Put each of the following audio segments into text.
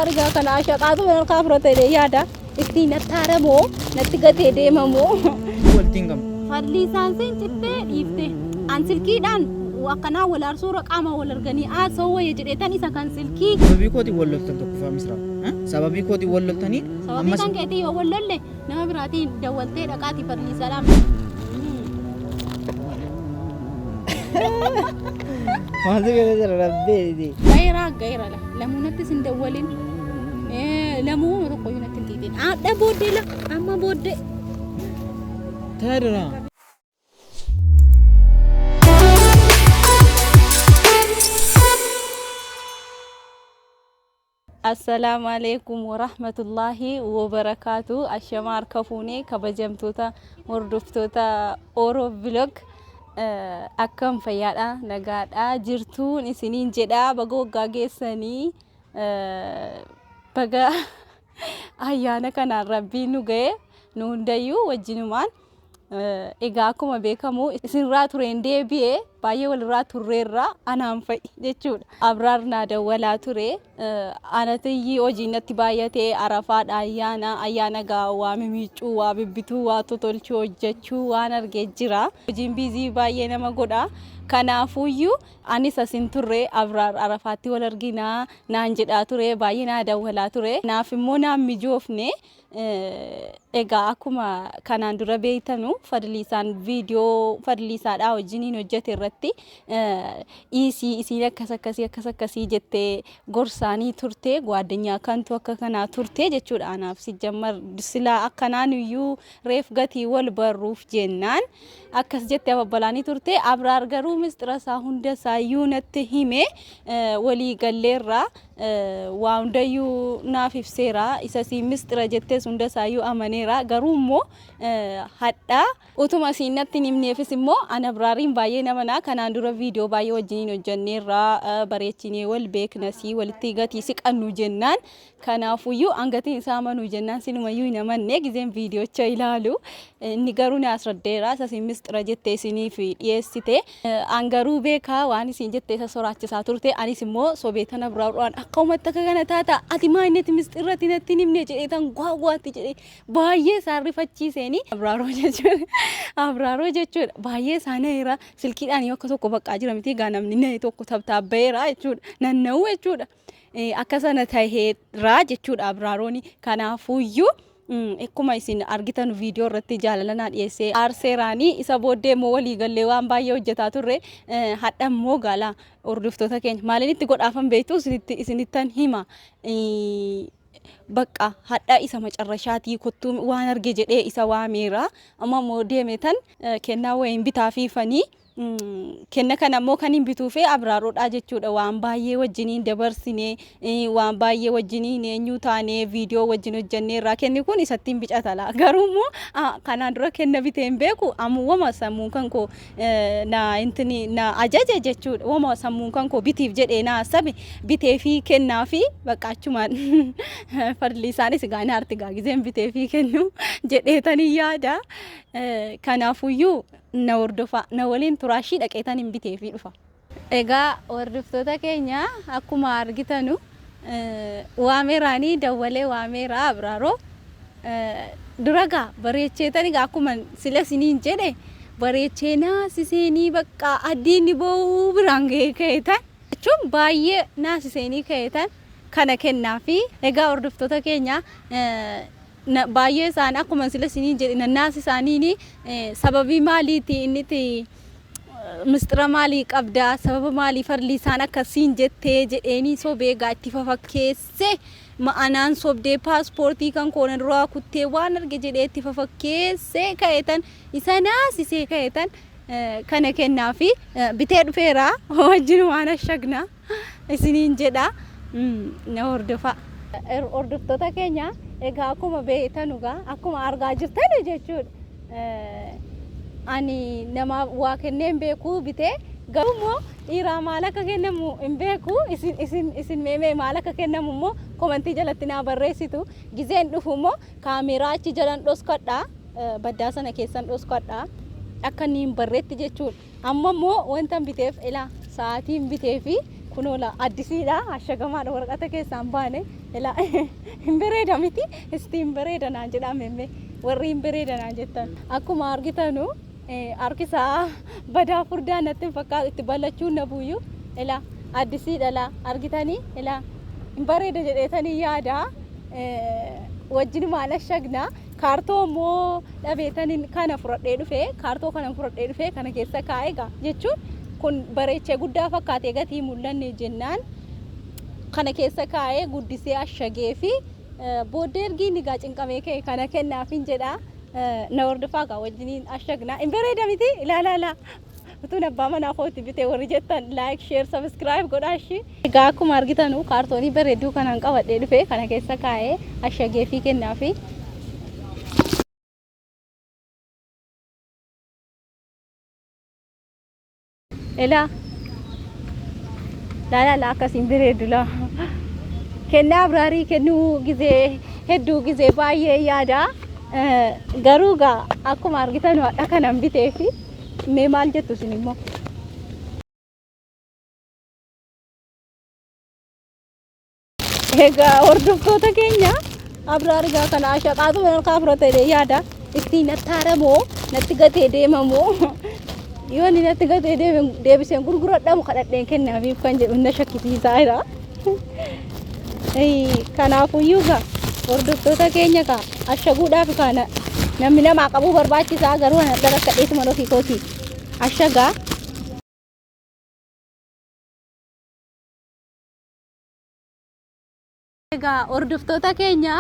Argaa kana ashaqaatu harkaa fudhate jedhee yaada. Ittiin natti haaramoo natti gatee deemamoo. Walitti hin qabnu. Fadlii isaan siin cittee dhiifte. An silkiidhaan akkanaa wal aarsuurra qaama wal arganii haasa'uu wayya jedheetan isa kan silkii. Sababii kootiin wal loltan tokkoffaa misraa. Sababii kootiin wal loltanii Sababii ammas kan keetii yoo wal lolle nama biraatiin dawwaltee dhaqaatii fadlii salaam. Maaltu keessa jira rabbeeti. Gayraa gayra la. Lamuu natti sin dawwalin. Lamuu tokko iyyuu natti hin xiixin. Haadha booddee la amma booddee. Taadira. Assalaamu alaikum warahmatullaahi wabarakaatu. Ashamaa harka fuunee kabajamtoota hordoftoota Oro Vlog akkam fayyaadha nagaadha jirtuun isiniin jedha baga waggaa geessanii baga ayyaana kanaan rabbiin nu ga'e nu hundayyuu wajjinumaan. Egaa akkuma beekamu isinirraa tureen deebi'e baay'ee walirraa turreerra anaan fa'i jechuudha. Abraar naa dawwalaa ture. Anatiyyi hojiin natti baay'ate arafaadha ayyaana ayyaana gaa waa mimiicuu waa bibbituu waa totolchuu hojjechuu waan argee jira. Hojiin biizii baay'ee nama godha. Kanaafuyyuu anis asin turre Abraar arafaatti wal arginaa naan jedhaa ture baay'ee naa dawwalaa ture. Naaf immoo naan mijoofne. Egaa akkuma kanaan dura beektanu Fadliisaan viidiyoo Fadliisaadhaa wajjiniin hojjete irratti dhiisii isiin akkas akkasii akkas akkasii jettee gorsaanii turte gwaaddanyaa kantu akka kanaa turte jechuudha anaaf sijjammar silaa akkanaan iyyuu reef gatii wal barruuf jennaan akkas jette ababbalaanii turte Abraar garuu misxira isaa hunda isaa iyyuu natti hime walii galleerra. Waa hundayyuu naaf ibseera. Isa siin misxira jettes hunda isaayyuu amaneera. Garuu immoo hadhaa utuma siin natti hin himneefis immoo an Abraariin baay'ee namana. Kanaan dura viidiyoo baay'ee wajjiniin hojjanneerra bareechinee wal beeknasii walitti gatii siqannu jennaan. Kanaafuyyuu an gatiin isaa amanuu jennaan silumayyuu hin amanne gizeen viidiyocha ilaalu. Inni garuu na asraddeera. Isa siin misxira jettee isiniif dhiyeessite. An garuu beekaa waan isiin jette isa soraachisaa turte anis immoo sobee tana biraa dhu'aan akka uumatti akka kana taata ati maa inni misxirratti natti hin himne jedhee tan gwaagwaatti jedhee baay'ee isaan rifachiiseeni. Abraaroo jechuudha. Abraaroo jechuudha. Baay'ee isaa naheera silkiidhaan yoo akka tokko baqqaa jira miti egaa namni nahe tokko tabtaabbayeera jechuudha. Nanna'uu jechuudha. Akka sana taheera jechuudha Abraarooni. Kanaafuuyyuu Akkuma isin argitan viidiyoo irratti jaalala naa dhiyeessee aarseeraanii isa booddee immoo walii gallee waan baay'ee hojjetaa turre hadha immoo gaala hordoftoota keenya maaliin itti godhaafan beektu isinittan hima. Bakka hadha isa macarrashaatii kottuu waan arge jedhee isa waameera amma immoo deeme tan kennaa wayiin bitaa fiifanii. Kenna kana immoo kan hin bituufee Abraaroodhaa jechuudha. Waan baay'ee wajjiniin dabarsine, waan baay'ee wajjiniin eenyuu taane, viidiyoo wajjin hojjennee irraa kenni kun isatti hin bicatala. Garuu immoo kanaan dura kenna bitee hin beeku. Amma wama sammuun kan koo na intini na ajaje jechuudha. Wama sammuun kan koo bitiif jedhee na asabe bitee fi kennaa fi bakka achumaan fadli isaanis egaa ni arti gaa gizeen bitee fi kennu jedheetanii yaada. Kanaafuyyuu na hordofaa, na waliin turaa ishii dhaqeetan hin biteefii dhufa. Egaa hordoftoota keenya akkuma argitanu waameeraanii dawwalee waameeraa Abraaroo dura gaa bareecheetan egaa akkuma sila isiniin jedhe bareechee naasiseenii bakka addiin boo'uu biraan ga'ee ka'eetan jechuun baay'ee naasiseenii ka'eetan kana kennaafi egaa hordoftoota keenya baay'ee isaan akkuma sila isiniin jedhe nannaas isaaniin sababii maaliiti inni itti misxira maalii qabda sababa maalii farli isaan akkasiin jettee jedheenii sobee egaa itti fafakkeesse ma'anaan sobdee paaspoortii kan koona duraa kuttee waan arge jedhee itti fafakkeessee ka'eetan isa naasisee ka'eetan kana kennaafi bitee dhufeera wajjin waan ashagna. isiniin jedha na hordofaa. Hordoftoota keenya egaa akkuma beektan egaa akkuma argaa jirtan jechuudha. Ani namaaf waa kennee hin beeku bitee garuu immoo dhiiraa maal akka kennamu hin beeku isin isin isin meemee maal akka kennamu immoo komantii jalatti naa barreessitu gizeen dhufu immoo kaameeraa achi jalan dhoskadha baddaa sana keessan dhoskadha akka inni hin barreetti jechuudha. Amma immoo wantan biteef ilaa sa'aatiin bitee fi kunoo laa addisiidha ashagamaadha waraqata keessaa hin baane Ilaa hin bareeda miti? Isti hin bareeda naan jedhaa memme warri hin bareeda naan jettan. Akkuma argitanu harki isaa badaa furdaa natti hin fakkaatu itti ballachuun na buuyyu. Ilaa addisiidha laa argitanii ilaa hin bareeda jedheetanii yaada. Wajjinumaan ashagna. Kaartoo immoo dhabeetaniin kana fudhadhee dhufe kaartoo kana fudhadhee dhufe kana keessa kaa'ee egaa jechuun kun bareechee guddaa fakkaatee gatii mul'anne jennaan kana keessa kaa'ee guddisee ashagee fi booddee ergi inni egaa cinqamee ka'e kana kennaafin jedha. Na hordofaa egaa wajjiniin ashagna. Hin bareeda miti? Ilaalaa laa. Utuun abbaa manaa kooti bitee warri jettan like, share, subscribe godhaa ishii. Egaa akkuma argitanu kaartoonii bareedduu kanaan qabadhee dhufe kana keessa kaa'ee ashagee fi kennaafi. Elaa. Laa laa akkasiin bareedu laa. Kennaa Abraarii kennuu gizee hedduu gizee baay'ee yaada. Garuu gaa akkuma argitan hadha kanan bitee fi mee maal jettu isin immoo? Egaa hordoftoota keenya Abraar egaa kana ashaqaatu harkaa fudhata jedhee yaada. Ittiin natti haaramoo natti gatee deemamoo yoo inni natti gatee deeme deebiseen gurguradhamu kadhadheen kennaafiif kan jedhu na shakkisiisaa jira. Kanaafuyyuu gaa hordoftoota keenya kaa ashaguudhaaf kana namni namaa qabuu barbaachisaa garuu ana rakkadheetuma ofii kooti ashagaa. Egaa hordoftoota keenya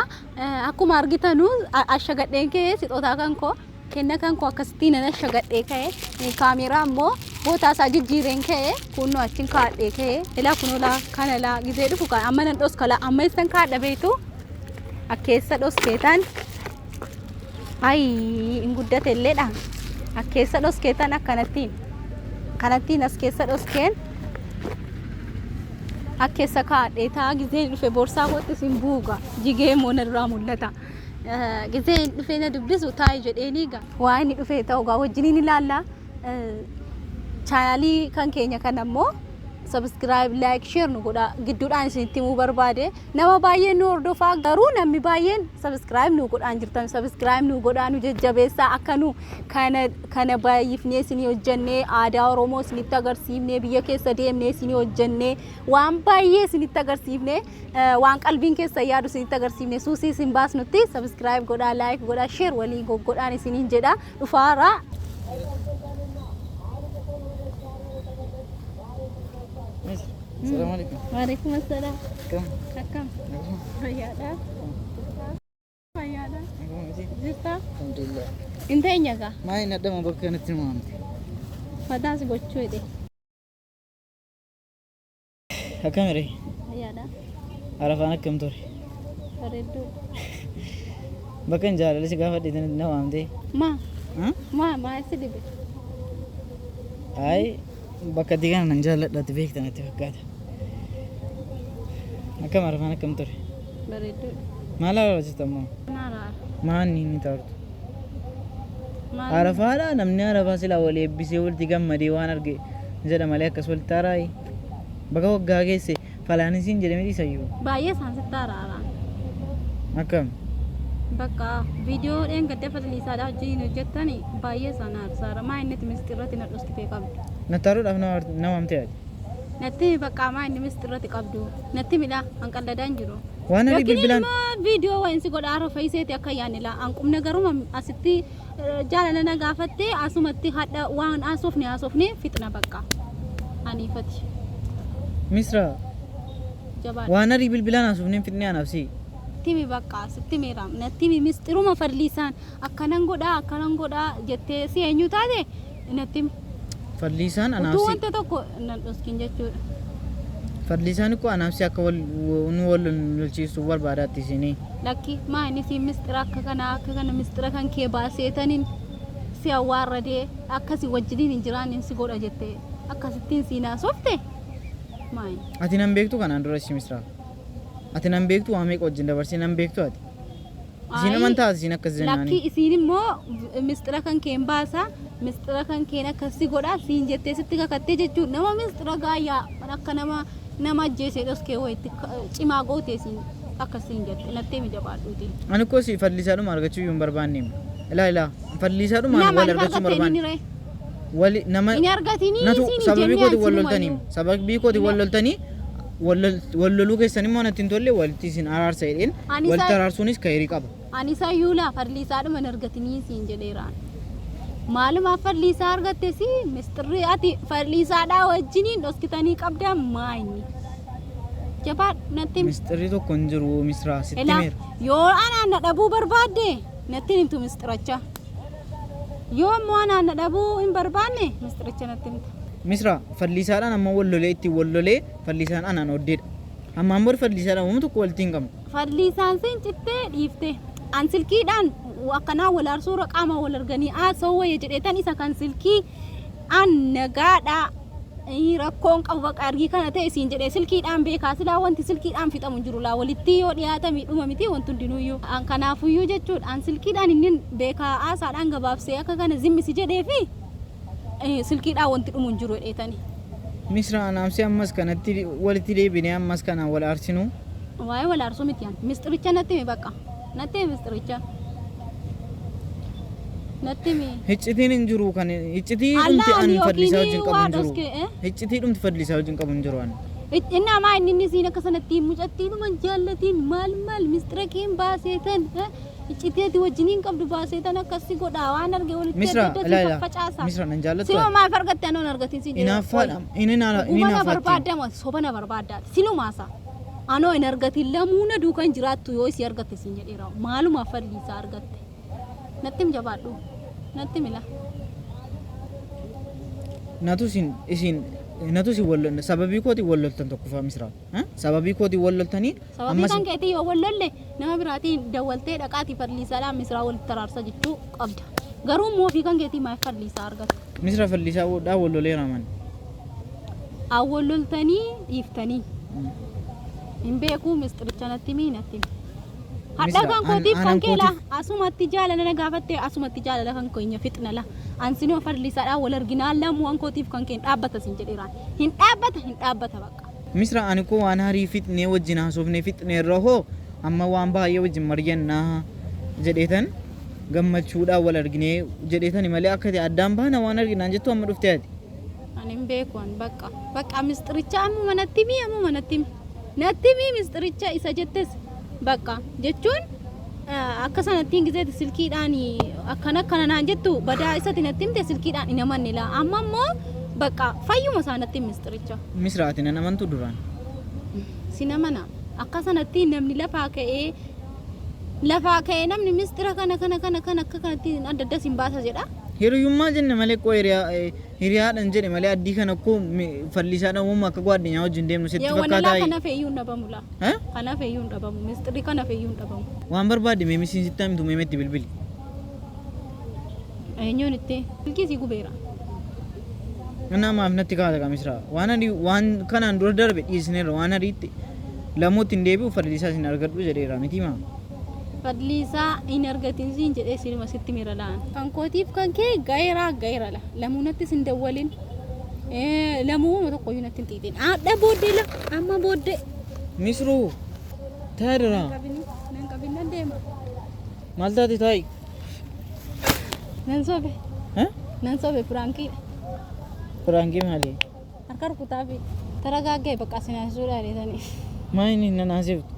akkuma argitanu ashagadheen ka'e sixootaa kan koo kenna kan koo akkasittiin nan ashagadhee ka'e kaameeraa immoo bootaa isaa jijjiireen ka'e kunnoo achiin kaadhee ka'e ilaa kunoo laa kana laa gizee dhufu kan amma nan dhoska laa amma isaan kaadha beektu akkeessa dhoskeetaan ayi hin guddate illeedha akkeessa dhoskeetaan akkanattiin kanattiin as keessa dhoskeen akkeessa kaadhee taa gizeen dhufe boorsaa kootti sin buuga jigee immoo na duraa mul'ata. Gizeen dhufee na dubbisu taa'i jedheenii gaa waa inni dhufee ta'u gaa wajjiniin ilaalla. Chaanaalii kan keenya kana immoo subscribe like share nu godha gidduudhaan isinitti himuu barbaade nama baay'een nu hordofaa garuu namni baay'een subscribe nu godhaan jirtan subscribe nu godhaa nu jajjabeessaa akka nu kana kana baay'ifnee isinii hojjannee aadaa Oromoo isinitti agarsiifnee biyya keessa deemnee isinii hojjannee waan baay'ee isinitti agarsiifnee waan qalbiin keessa yaadu isinitti agarsiifne suusii isin baasnutti subscribe godhaa like godhaa share walii goggodhaan isiniin jedha dhufaaraa. Assalamu alaikum. Waalaikum assalam. Akkam? Akkam? Fayyaadha. Fayyaadha. Jirta? Alhamdulillah. Hin teenya gaa? Maal hin adhama bakka kanatti nu waamte? Mataas gochuu jedhe. Akkam ree? Fayyaadha. Arafaan akkam ture? Bareedduu. Bakka hin jaalala si gaafadhe tanatti na waamte. Maa? Maa maa si dhibe? Ayi bakka itti kana nan jaalladha ati beekta natti fakkaata. Akkam arafaan akkam ture? Bareedduu. Maal haala jirta ammoo? Maal Maal inni taartu? Maal? Arafaadha namni arafaa silaa wal eebbisee walitti gammadee waan arge jedha malee akkas walitti haaraayi. Baga waggaa geesse falaanisiin jedhe miti isayyuu. Baay'ee isaan sitti araara. Akkam? Bakka viidiyoo dheengadda fadliisaadhaa wajjin hojjettani baay'ee isaan aarsaara. Maa inni itti misxirratti na dhoskitee qabdu. Nattaaruudhaaf na waamtee ati. Natti bakka maa inni misxirratti qabdu. Natti midhaa hanqalladaan jiru. Waan ani Yookiin bilbilaan immoo viidiyoo wayiin si godha har'a fayiseeti akka yaanne laa hanqumna garuma asitti jaalala na gaafattee asumatti hadha waan haasofne haasofne fixna bakka. Aniifati. Misra Jabaadha. waan arii bilbilaan haasofnee hin fixnee anaaf si. Timi bakka sitti meera natti himi misxiruma fadliisaan akkanan godhaa akkanan godhaa jettee si eenyu taate natti himi. Fadliisaan anaaf Utuu si. wanta tokko nan dhoskin jechuudha. Fadliisaan ikkoo anaaf si akka wal nu wal lolchiistu barbaadaatti isinii. Lakki maa inni si misxira akka kanaa akka kana misxira kan kee baaseetaniin si awwaarradee akkasi wajjiniin hin jiraannin si godha jettee akkasittiin siin haasofte maa inni. Ati nan beektu kanaan dura si misraa. Ati nan beektu waa meeqa wajjin dabarsee nan beektu ati. Isiin Ayi, amantaa isiin akkas Lakkii jennaanii. isiin immoo misxira kan keen baasa misxira kan keen akkas si godha siin jettee sitti kakattee jechuun nama misxira gaayyaa akka nama nama ajjeesee dhoskee wayitti cimaa goote isiin. Akkasiin jette natti himi jabaadhuuti. Ani koo si fallisaadhuma argachuu iyyuu hin barbaanne. Ilaa ilaa fallisaadhuma Nama wal maaliif argachuu hin argatte inni barbaanne. ree? Wali nama Inni argatinii natu siin hin sababii jenne kootiin an wal loltanii sinumayyuu. sababii kootiin wal loltanii wal loluu keessan immoo natti hin tolle walitti isin araarsa jedheen Ani walitti araarsuunis kayrii qaba. Ani isayyuu laa fallisaadhuma hin argatinii siin jedheeraan. Maalumaaf falliisaa argatte si misxirri ati falliisaadhaa wajjiniin dhoskitanii qabdaa maa inni? Jabaadhu natti himi. Misxirri tokko hin jiru misraa sitti Elaa himeera. yoo anaan na dhabuu barbaadde natti hin himtu misxiracha. Yoo immoo anaan na dhabuu hin barbaanne misxiricha natti himta. Misraa falliisaadhaan amma wal lolee ittiin wal lolee falliisaan anaan oddeedha. Ammaan booda falliisaadhaan waan tokko walitti hin qabnu. Falliisaan siin cittee dhiifte. An silkiidhaan akkanaa wal aarsuurra qaama wal arganii haasa'uu wayya jedheetan isa kan silkii an nagaadha rakkoon qabu bakka argii kana ta'e siin jedhee silkiidhaan beekaa silaa wanti silkiidhaan fixamu hin jiru laa walitti yoo dhiyaatame dhuma miti wanti hundinuyyuu. An kanaafuyyuu jechuudha an silkiidhaan inni beekaa haasaadhaan gabaabsee akka kana zimmisi jedhee fi silkiidhaan wanti dhumu hin jiru jedheetani. Misraa anaamsee ammas kanatti walitti deebinee ammas kanaan wal aarsinu. Waa'ee wal aarsuu miti an. Misxiricha natti himi bakka. Natti himi misxiricha. Natti himi. Hiccitiin hin jiru kan hiccitii Allaa dhumti ani an fallisaa yookiin wajjin qabu waa hin jiru. dhoske eh? Hiccitii dhumti fallisaa wajjin qabu hin jiru ani. Inni amaa inni inni siin akka sanatti mucattiidhuma jaallatiin maal maal mistira keen baaseetan iccitii ati wajjiniin qabdu baaseetan akkasi godhaa waan arge walitti Misra adda adda ilaa si ilaa faffacaasa. Misra nan jaallattu Sinuma ati. maaf argatte anoon argatin siin jedhe. Inaaffaadha inni Dhuguma na inaaffaatti. barbaadama soba na barbaaddaati sinumaasa. Anoo hin argatin lamuu na duukaa hin jiraattu yoo isii argatte siin jedheera. Maalumaaf falliisaa argatte. Natti him jabaadhu. Natti himi laa. Natu isin isin natu isin wal sababii kootiin wal loltan tokkoffaa Misraa. Sababii kootiin wal loltanii Sababii ammas kan keetii yoo wal lolle nama biraatiin dawwaltee dhaqaatii falliisaadhaan misraa walitti araarsa jechuu qabda. Garuu immoo ofii kan keetii maaf falliisaa argatta? Misra falliisaa dhaa wal loleera man. Awwal loltanii dhiiftanii. Hin beekuu misxiricha natti himi natti himi. Hadha Misra kan kootiif kan anan kee laa kootiif asumatti jaalala na gaafatte asumatti jaalala kan keenya fixna laa. Ansinoo falliisaadhaan wal arginaa lamuu kan kootiif kan kee hin dhaabbata siin jedheeraan. Hin dhaabbata hin dhaabbata bakka. Misra ani koo waan harii fixnee wajjin haasofnee fixnee irra hoo amma waan baay'ee wajjin mari'annaa jedheetan gammachuudhaan wal arginee jedheetani malee akka ta'e addaan baana waan arginaan jettu amma dhuftee ati. Ani hin beeku an bakka. Bakka misxiricha ammuma natti himi ammuma natti himi. Natti himi misxiricha isa jettes bakka jechuun akka sanatti hin gizeeti silkiidhaan akkana akkana naan jettu badaa isatti natti himte silkiidhaan hin amanne laa. Amma immoo bakka fayyuma isaa natti himi misxiricha. Misra ati nan amantu duraan. Sin amana. Akka sanatti namni lafaa ka'ee lafaa ka'ee namni misxira kana kana kana kana akka kanatti adda adda sin baasa jedha. Hiriyyummaa jenne malee koo hiriyaadhaan jedhe malee addii kana koo fallisaadhaan uumama akka gwaadinyaa wajjin deemnu sitti Yaa wanalaa fakkaataa. kana feeyyuu hin dhabamu laa. Kana feeyyuu hin dhabamu. Misxirri kana feeyyuu hin dhabamu. Waan barbaadde meemisiin sitti himtu meemetti bilbili. Eenyuun itti? Silkii sii gubeera. Innaa maaf natti kaata kaa Misraa? Waan ani waan kanaan dura darbe dhiisneerra waan ariitti lamuutti hin deebi'u fadliisaa isin argadhu jedheera miti maa? Fadliisaa hin argatin siin jedhee siluma sitti mira laan. Kan kootiif kan kee gaheeraa gaheera la. Lamuu natti sin dawwalin. Lamuu tokkoyyuu natti hin xiixin. Haadha booddee la amma booddee. Misruu taa'eera. Nan qabin nan deema. Maal taate taa'i? Nan sobe. Nan sobe piraankiidha. Piraankii maali? Harka rukutaa fi taragaaggee bakka sinaasisuudha jedhanii. Maa inni nan haasiftu?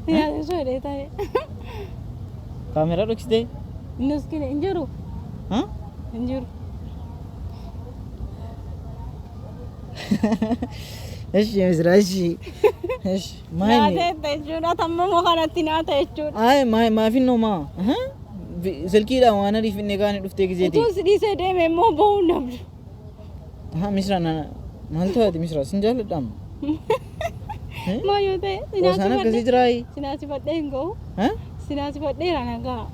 Sinaasisuu jedhanii. Kaameraa dhoksitee? Inni hin jiru. Hin jiru. Eshi Misraa eshi. Eshi. Maa inni? Naata jechuudha. Tamma kanatti naata jechuudha. Ay maafin maa? Silkiidhaan waan ariif inni kaanii dhuftee gizeeti. Utuu si dhiisee deeme immoo ba'uu hin dhabdu. Misraa maal taate Misraa sin jaalladha amma. Maal yoo ta'e Qoosaan akkasii jiraayi. sinaasifadhee hin ga'u. Sinaasifadheera nagaa.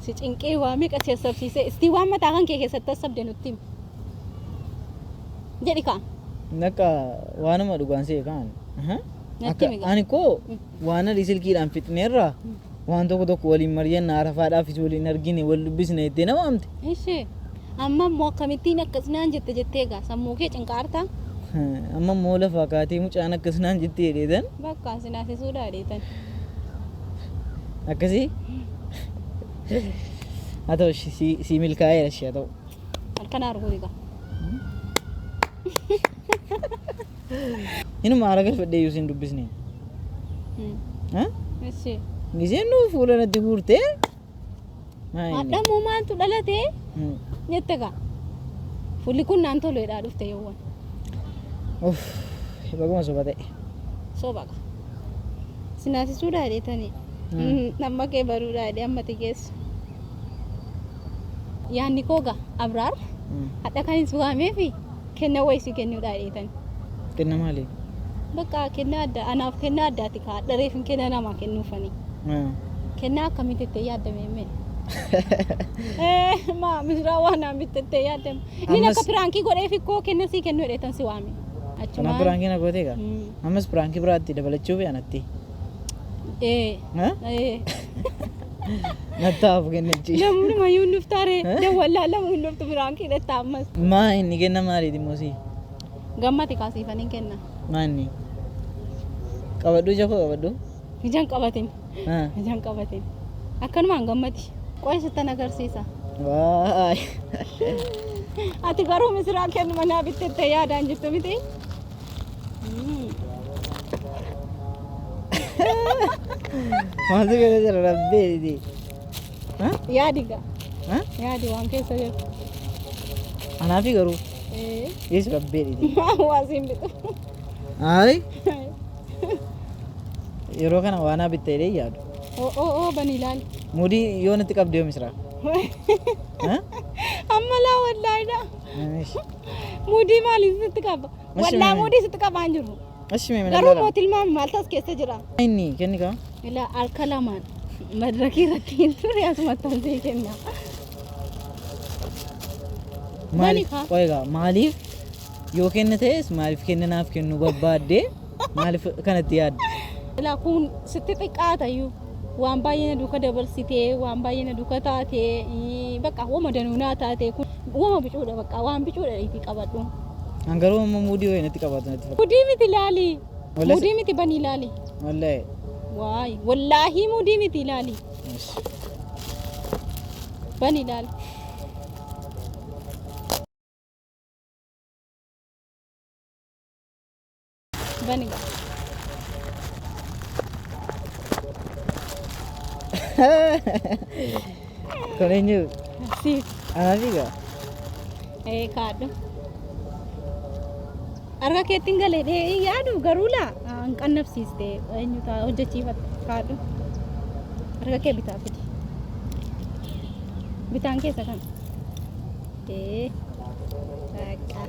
Si cinqee waa meeqa si hassabsiisee istii waan mataa kan kee keessatti hassabde nutti himi. Jedhi kaa. Nakka waanuma dhugaan see kaan. Natti himi gaa. Ani koo waan arii silkiidhaan fixneerra waan tokko tokko waliin mari'anna arafaadhaafis waliin argine wal dubbisne jettee nama amte. Ishee amma immoo akkamittiin akkas naan jette jettee gaa sammuu kee cinqaarta. Amma immoo lafaa kaatee mucaan akkas naan jettee jedheetan. Bakka sinaasisuudha jedheetan. Akkasii? Haa ta'u si milkaa'eera ishee haa ta'u. Halkan arguu egaa. Inuma haara galfadhee iyyuu siin dubbisne. Ishee. Giseen nu fuula natti guurtee. Hadhamuu maaltu dhalatee jette gaa. Fuulli kun naan tolu jedhaa dhufte yoowwan. Uff, baguma soba ta'e. Soba gaa. Sinaasisuudha jedheetani. Amma kee baruudha jedhee ammati geessu. Yaanni koo gaa Abraar hadha kan hin waameefi kenna wayii si kennuudha jedheetani. Kenna maali? Bakka kennaa adda anaaf kennaa addaati kaa hadha reef hin kenna namaa kennuufani. Kennaa akkamitti itti yaaddame mee? Maa misraa waan naan bitte itti yaaddame. Inni akka piraankii godheef ikkoo kenna sii kennu jedheetan si waame. Kanaaf piraankii na gootee gaa? Ammas piraankii biraatti dabalachuuf anatti. Nattaaf kennichi. Namni mayyuu hin dhuftaare. Dawwallaa lama hin dhuftu piraankii dhetta ammas. Maa inni kenna maaliiti immoo sii? Gammati kaasiifanii kenna. Maa inni? Qabadhu ija koo qabadhu. Ijaan qabatin. Ijaan qabatin. Akkanumaan gammati. Qoy sittan agarsiisa. Waay. Ati garuu misiraa kennu manaa bittettee yaadaan jirtu miti. Maaltu keessa jira rabbeeti. Yaadi gaa. Yaadi waan keessa jiru. Anaafi garuu. Yesu rabbeeti. Waa siin bitu. Ayi. Yeroo kana waan naa bitte jedhee yaadu. Oo oo bani ilaali. Muudii yoo natti qabde yoo misraa. Amma laa wallaahidha. Muudii maalii sitti qaba? Wallaa muudii sitti qabaa hin jiru. Ashi mee Garuu immoo tilmaami maaltu as keessa jira? Inni kenni kaa. Ilaa harka lamaan madirakii irratti hin turre asumatti an sii kenna. Maaliif qoy egaa maaliif yoo kenna ta'es maaliif kenna naaf kennuu barbaadde maaliif kanatti yaadde? Ilaa kun sitti xiqqaata iyyuu waan baay'ee na duuka dabarsitee waan baay'ee na duuka taatee bakka wama danuu naa taatee kun wama bicuudha bakka waan bicuudha itti qabadhu. An garuu amma muudii wayii natti qabaatu natti fakkaata. Mudii miti ilaali. Mudii miti bani ilaali. Wallahi. Waay wallaahii mudii miti ilaali. Bani ilaali. Bani. Kun eenyu? Si. Anaafi gaa? Ee kaadhu. Harka keetti hin galee dhee yaadu garuu laa hin qannabsiiste eenyu ta'a hojjechiifatte kaadhu. Harka kee bitaa fidi. Bitaan keessa kan. Ee. Baqa.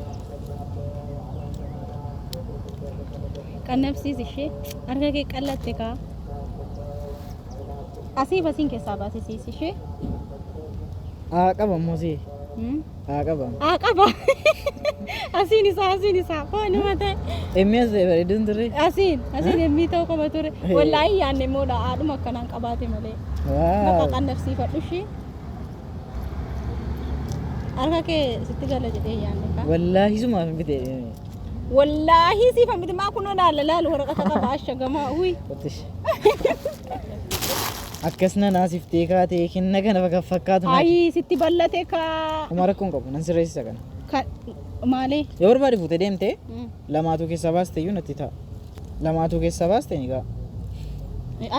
Qannabsiis ishee harka kee qallatte kaa. Asii basiin keessaa baasisiis ishee. Haa qaba immoo sii. Haa qaba. Haa qaba. Asiin isaa asiin isaa foonuma ta'e. Emmi as ta'e bareeduun turre. Asiin asiin emmii ta'uu qaba ture. Wallaahi yaadne immoo haadhuma akkanaan qabaate malee. Bakka qannabsiifadhu ishee. Harka kee sitti gala jedhee yaadne kaa. Wallaahi sumaaf hin bite. Wallaahi siif hin bite maa kunoo laala laala waraqata qaba ashagamaa uyi. Qottish. Akkas na naasiftee kaatee kenna kana bakka fakkaatu naa. Ayii sitti bal'ate kaa. Homaa rakkoon qabu nan sirreessisa kana. Maalee. Yoo barbaade fuutee deemtee lamaatu keessaa baaste iyyuu natti ta'a. Lamaatu keessaa baaste ni ga'a.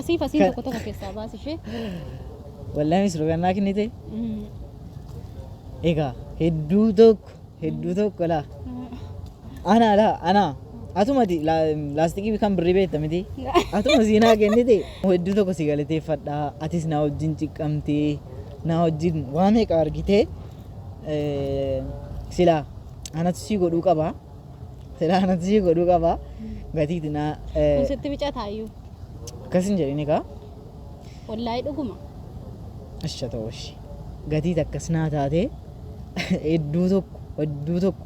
Asiif asiin tokko tokko keessaa baasi ishee. Wallahi misiroo kan naa kennite. Egaa hedduu tokko hedduu tokko laa. Ana laa ana atumati laastikii kan birrii beekta miti. Atuma sii naa kennite. Hedduu tokko si galateeffadha. Atis naa wajjin ciqqamtee naa wajjin waa meeqa argitee silaa anatu sii godhuu qaba. Silaa anatu sii godhuu qaba. Gatiiti naa Kun sitti bicataayyuu. akkas hin jedhini kaa. Wallaahi dhuguma. Asha ta'u ishi. Gatii takkas naa taate hedduu tokko hedduu tokko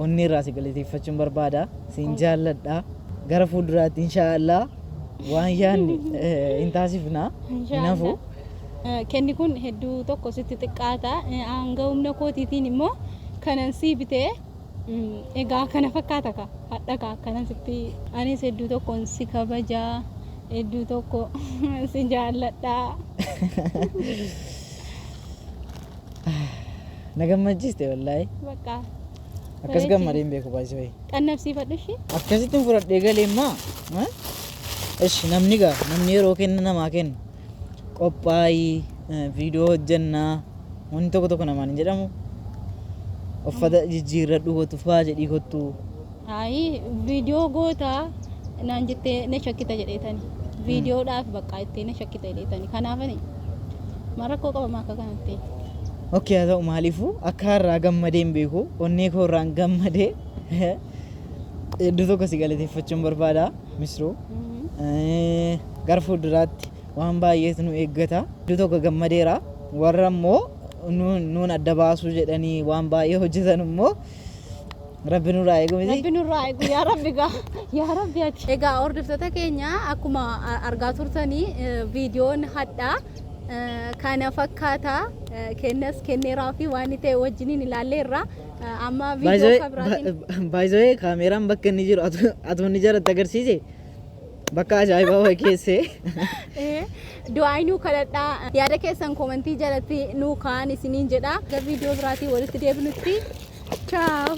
onnee irraa si galateeffachuun barbaada. Siin jaalladha. Gara fuulduraatti inshaallah waan yaadne hin taasifna. Hin hafu. Kenni kun hedduu tokko sitti xiqqaata. Hanga humna kootiitiin immoo kanan sii bitee Egaa kana fakkaata ka hadha ka akkanasitti anis hedduu tokkoon si kabajaa, hedduu tokko si jaalladhaa. Na gammachiiste wallaahi. Bakka. Akkas gammadee hin beeku baay'isee wayii. Qannabsiifadhu ishee. Akkasittiin fudhadhee galee immoo. Ishi namni gaa namni yeroo kenna namaa kennu qophaa'ii viidiyoo hojjennaa wanti tokko tokko namaan hin jedhamu. Uffata jijjiirradhu kottu faa jedhii kottu. Ayi viidiyoo goota naan jettee na shakkita jedheetani. Viidiyoodhaaf bakka itti na shakkita jedheetani. Kanaafani maal rakkoo qaba maa akka kanatti. Okay, haa ta'u, maaliifuu akka har'aa gammadee hin beeku, onnee koo irraan gammadee. Hedduu tokko si galateeffachuun barbaada, Misruu. Gara fuulduraatti waan baay'eetu nu eeggata. Hedduu tokko gammadeera. Warra immoo nuun adda baasuu jedhanii waan baay'ee hojjetan immoo Rabbi nurraa eegu miti. Rabbi nurraa eegu, yaa Rabbi gaa, yaa Rabbi ati. Egaa hordoftoota keenya, akkuma argaa turtanii viidiyoon hadhaa kana fakkaata. Kennas kenneeraa fi waan ta'e wajjiniin ilaalleerra. Amma viidiyoo kan biraatiin. Baay'ee kaameeraan bakka inni jiru atu inni jaratti agarsiise bakka ajaa'ibaa wayii keessee. Du'aa nuu kadhadhaa, yaada keessan koomentii jalatti nuu kaa'an isiniin jedha. Gara viidiyoo biraatiin walitti deebinutti, ciao.